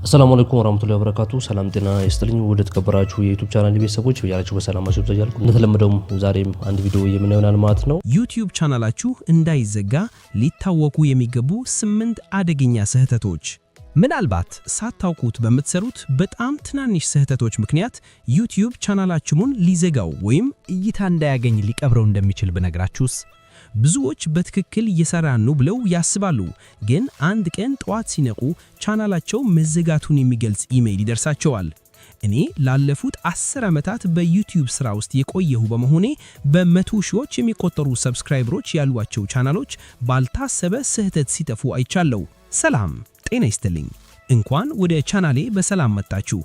አሰላሙ አለይኩም ወራህመቱላሂ ወበረካቱ። ሰላም ጤና ይስጥልኝ። ውድ የተከበራችሁ የ YouTube channel ቤተሰቦች፣ በያላችሁ በሰላማችሁ ይብዛ እያልኩ እንደተለመደውም ዛሬም አንድ ቪዲዮ የምናየው ይሆናል ማለት ነው። YouTube ቻናላችሁ እንዳይዘጋ ሊታወቁ የሚገቡ ስምንት አደገኛ ስህተቶች። ምናልባት ሳታውቁት በምትሰሩት በጣም ትናንሽ ስህተቶች ምክንያት YouTube ቻናላችሁን ሊዘጋው ወይም እይታ እንዳያገኝ ሊቀብረው እንደሚችል ብነግራችሁስ? ብዙዎች በትክክል እየሰራን ነው ብለው ያስባሉ። ግን አንድ ቀን ጠዋት ሲነቁ ቻናላቸው መዘጋቱን የሚገልጽ ኢሜይል ይደርሳቸዋል። እኔ ላለፉት 10 ዓመታት በ YouTube ሥራ ውስጥ የቆየሁ በመሆኔ በመቶ ሺዎች የሚቆጠሩ subscriber ኦች ያሏቸው ቻናሎች ባልታሰበ ስህተት ሲጠፉ አይቻለሁ። ሰላም ጤና ይስጥልኝ። እንኳን ወደ ቻናሌ በሰላም መጣችሁ።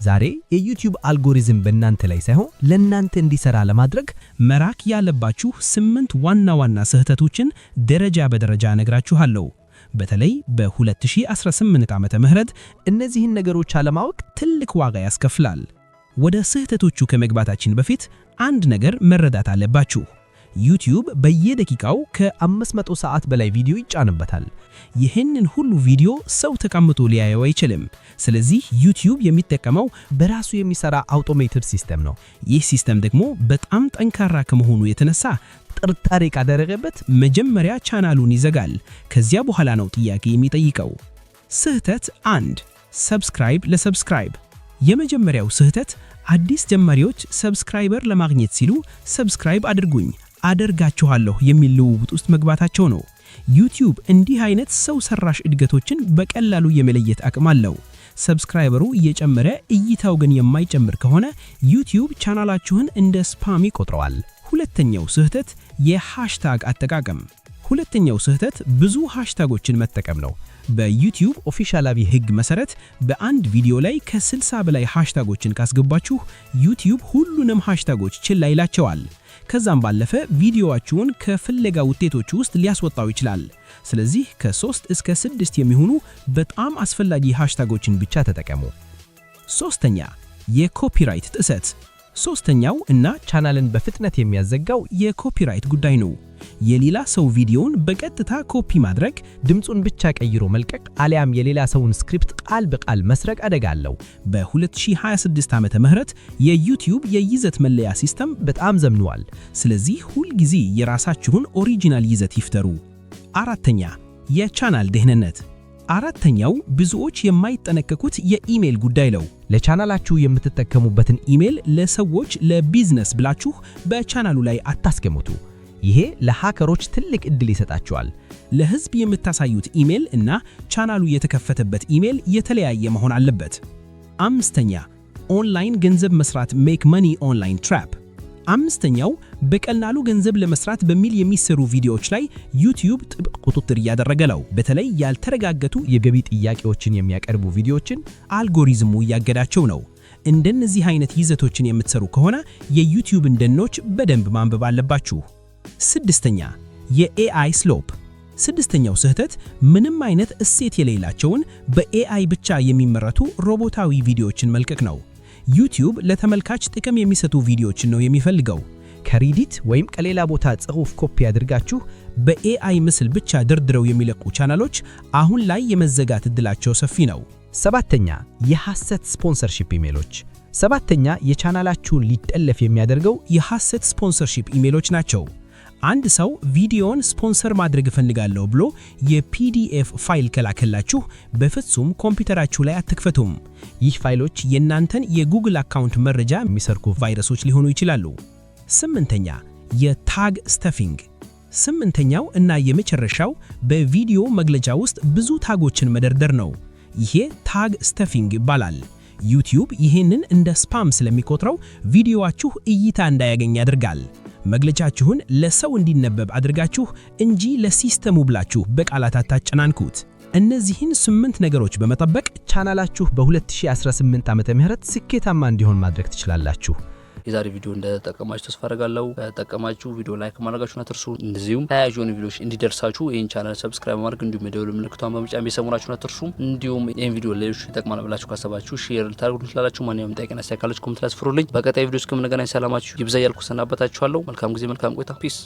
ዛሬ የ YouTube algorithm በእናንተ ላይ ሳይሆን ለእናንተ እንዲሰራ ለማድረግ መራቅ ያለባችሁ ስምንት ዋና ዋና ስህተቶችን ደረጃ በደረጃ እነግራችኋለሁ። በተለይ በ2018 ዓመተ ምህረት እነዚህን ነገሮች አለማወቅ ትልቅ ዋጋ ያስከፍላል። ወደ ስህተቶቹ ከመግባታችን በፊት አንድ ነገር መረዳት አለባችሁ። YouTube በየደቂቃው ከ500 ሰዓት በላይ ቪዲዮ ይጫንበታል። ይህንን ሁሉ ቪዲዮ ሰው ተቀምጦ ሊያየው አይችልም። ስለዚህ YouTube የሚጠቀመው በራሱ የሚሰራ automated system ነው። ይህ system ደግሞ በጣም ጠንካራ ከመሆኑ የተነሳ ጥርጣሬ ካደረገበት መጀመሪያ ቻናሉን ይዘጋል። ከዚያ በኋላ ነው ጥያቄ የሚጠይቀው። ስህተት 1፦ subscribe ለ subscribe። የመጀመሪያው ስህተት አዲስ ጀማሪዎች subscriber ለማግኘት ሲሉ "subscribe አድርጉኝ፣ አደርጋችኋለሁ" የሚል ልውውጥ ውስጥ መግባታቸው ነው። YouTube እንዲህ አይነት ሰው ሰራሽ እድገቶችን በቀላሉ የመለየት አቅም አለው። Subscriber ኡ እየጨመረ እይታው ግን የማይጨምር ከሆነ YouTube ቻናላችሁን እንደ spam ይቆጥረዋል። ሁለተኛው ስህተት የ hashtag አጠቃቀም። ሁለተኛው ስህተት ብዙ hashtag ኦችን መጠቀም ነው። በ YouTube ኦፊሻላዊ ሕግ መሰረት በአንድ ቪዲዮ ላይ ከ60 በላይ hashtag ኦችን ካስገባችሁ YouTube ሁሉንም hashtag ኦች ችላ ይላቸዋል። ከዛም ባለፈ ቪዲዮዋችሁን ከፍለጋ ውጤቶች ውስጥ ሊያስወጣው ይችላል። ስለዚህ ከ3 እስከ 6 የሚሆኑ በጣም አስፈላጊ hashtag ኦችን ብቻ ተጠቀሙ። ሶስተኛ፣ የ copyright ጥሰት። ሶስተኛው እና ቻናልን በፍጥነት የሚያዘጋው የ copyright ጉዳይ ነው። የሌላ ሰው ቪዲዮን በቀጥታ ኮፒ ማድረግ፣ ድምፁን ብቻ ቀይሮ መልቀቅ አሊያም የሌላ ሰውን script ቃል በቃል መስረቅ አደጋ አለው። በ2026 ዓመተ ምህረት የ YouTube የይዘት መለያ system በጣም ዘምኗል። ስለዚህ ሁል ጊዜ የራሳችሁን original ይዘት ይፍጠሩ። አራተኛ፣ የቻናል ደህንነት። አራተኛው ብዙዎች የማይጠነቀቁት የኢሜል ጉዳይ ነው። ለቻናላችሁ የምትጠቀሙበትን ኢሜል ለሰዎች ለቢዝነስ ብላችሁ በቻናሉ ላይ አታስቀምጡ። ይሄ ለ hacker ኦች ትልቅ ዕድል ይሰጣቸዋል። ለህዝብ የምታሳዩት ኢሜል እና ቻናሉ የተከፈተበት ኢሜል የተለያየ መሆን አለበት። አምስተኛ፣ ኦንላይን ገንዘብ መስራት make money online trap። አምስተኛው በቀላሉ ገንዘብ ለመስራት በሚል የሚሰሩ ቪዲዮዎች ላይ YouTube ጥብቅ ቁጥጥር እያደረገ ነው። በተለይ ያልተረጋገጡ የገቢ ጥያቄዎችን የሚያቀርቡ ቪዲዮዎችን አልጎሪዝሙ እያገዳቸው ነው። እንደነዚህ አይነት ይዘቶችን የምትሰሩ ከሆነ የ YouTube ን ደንቦች በደንብ ማንበብ አለባችሁ። ስድስተኛ፣ የ AI slop። ስድስተኛው ስህተት ምንም አይነት እሴት የሌላቸውን በ AI ብቻ የሚመረቱ ሮቦታዊ ቪዲዮዎችን መልቀቅ ነው። YouTube ለተመልካች ጥቅም የሚሰጡ ቪዲዮዎችን ነው የሚፈልገው። ከ Reddit ወይም ከሌላ ቦታ ጽሑፍ ኮፒ አድርጋችሁ በ AI ምስል ብቻ ደርድረው የሚለቁ ቻናሎች አሁን ላይ የመዘጋት ዕድላቸው ሰፊ ነው። ሰባተኛ፣ የሐሰት sponsorship ኢሜሎች። ሰባተኛ የቻናላችሁን ሊጠለፍ የሚያደርገው የሐሰት sponsorship ኢሜሎች ናቸው። አንድ ሰው "ቪዲዮን ስፖንሰር ማድረግ እፈልጋለሁ" ብሎ የ PDF file ከላከላችሁ በፍጹም ኮምፒውተራችሁ ላይ አትክፈቱም። ይህ ፋይሎች የእናንተን የ Google account መረጃ የሚሰርቁ ቫይረሶች ሊሆኑ ይችላሉ። ስምንተኛ፣ የ tag stuffing። ስምንተኛው እና የመጨረሻው በቪዲዮ መግለጫ ውስጥ ብዙ tag ኦችን መደርደር ነው። ይሄ tag stuffing ይባላል። YouTube ይህንን እንደ spam ስለሚቆጥረው ቪዲዮአችሁ እይታ እንዳያገኝ ያደርጋል። መግለጫችሁን ለሰው እንዲነበብ አድርጋችሁ እንጂ ለ system ኡ ብላችሁ በቃላት አታጨናንኩት። እነዚህን ስምንት ነገሮች በመጠበቅ ቻናላችሁ በ2018 ዓመተ ምህረት ስኬታማ እንዲሆን ማድረግ ትችላላችሁ። የዛሬ ቪዲዮ እንደጠቀማችሁ ተስፋ አደርጋለሁ። ከጠቀማችሁ ቪዲዮ like ማድረጋችሁን አትርሱ። እንደዚሁም ተያያዥ የሆኑ ቪዲዮዎች እንዲደርሳችሁ ይህን channel subscribe ማድረግ እንዲሁም የደወል ምልክቷን በመጫን ቤተሰብ መሆናችሁን አትርሱ። እንዲሁም ይህን ቪዲዮ ለሌሎች ይጠቅማል ብላችሁ ካሰባችሁ share ልታደርጉ ትችላላችሁ። ማንኛውም ጥያቄና አስተያየት ካላችሁ comment ላይ አስፍሩልኝ። በቀጣይ ቪዲዮ እስከምንገናኝ ሰላማችሁ ይብዛ እያልኩ ሰናበታችኋለሁ። መልካም ጊዜ፣ መልካም ቆይታ። Peace.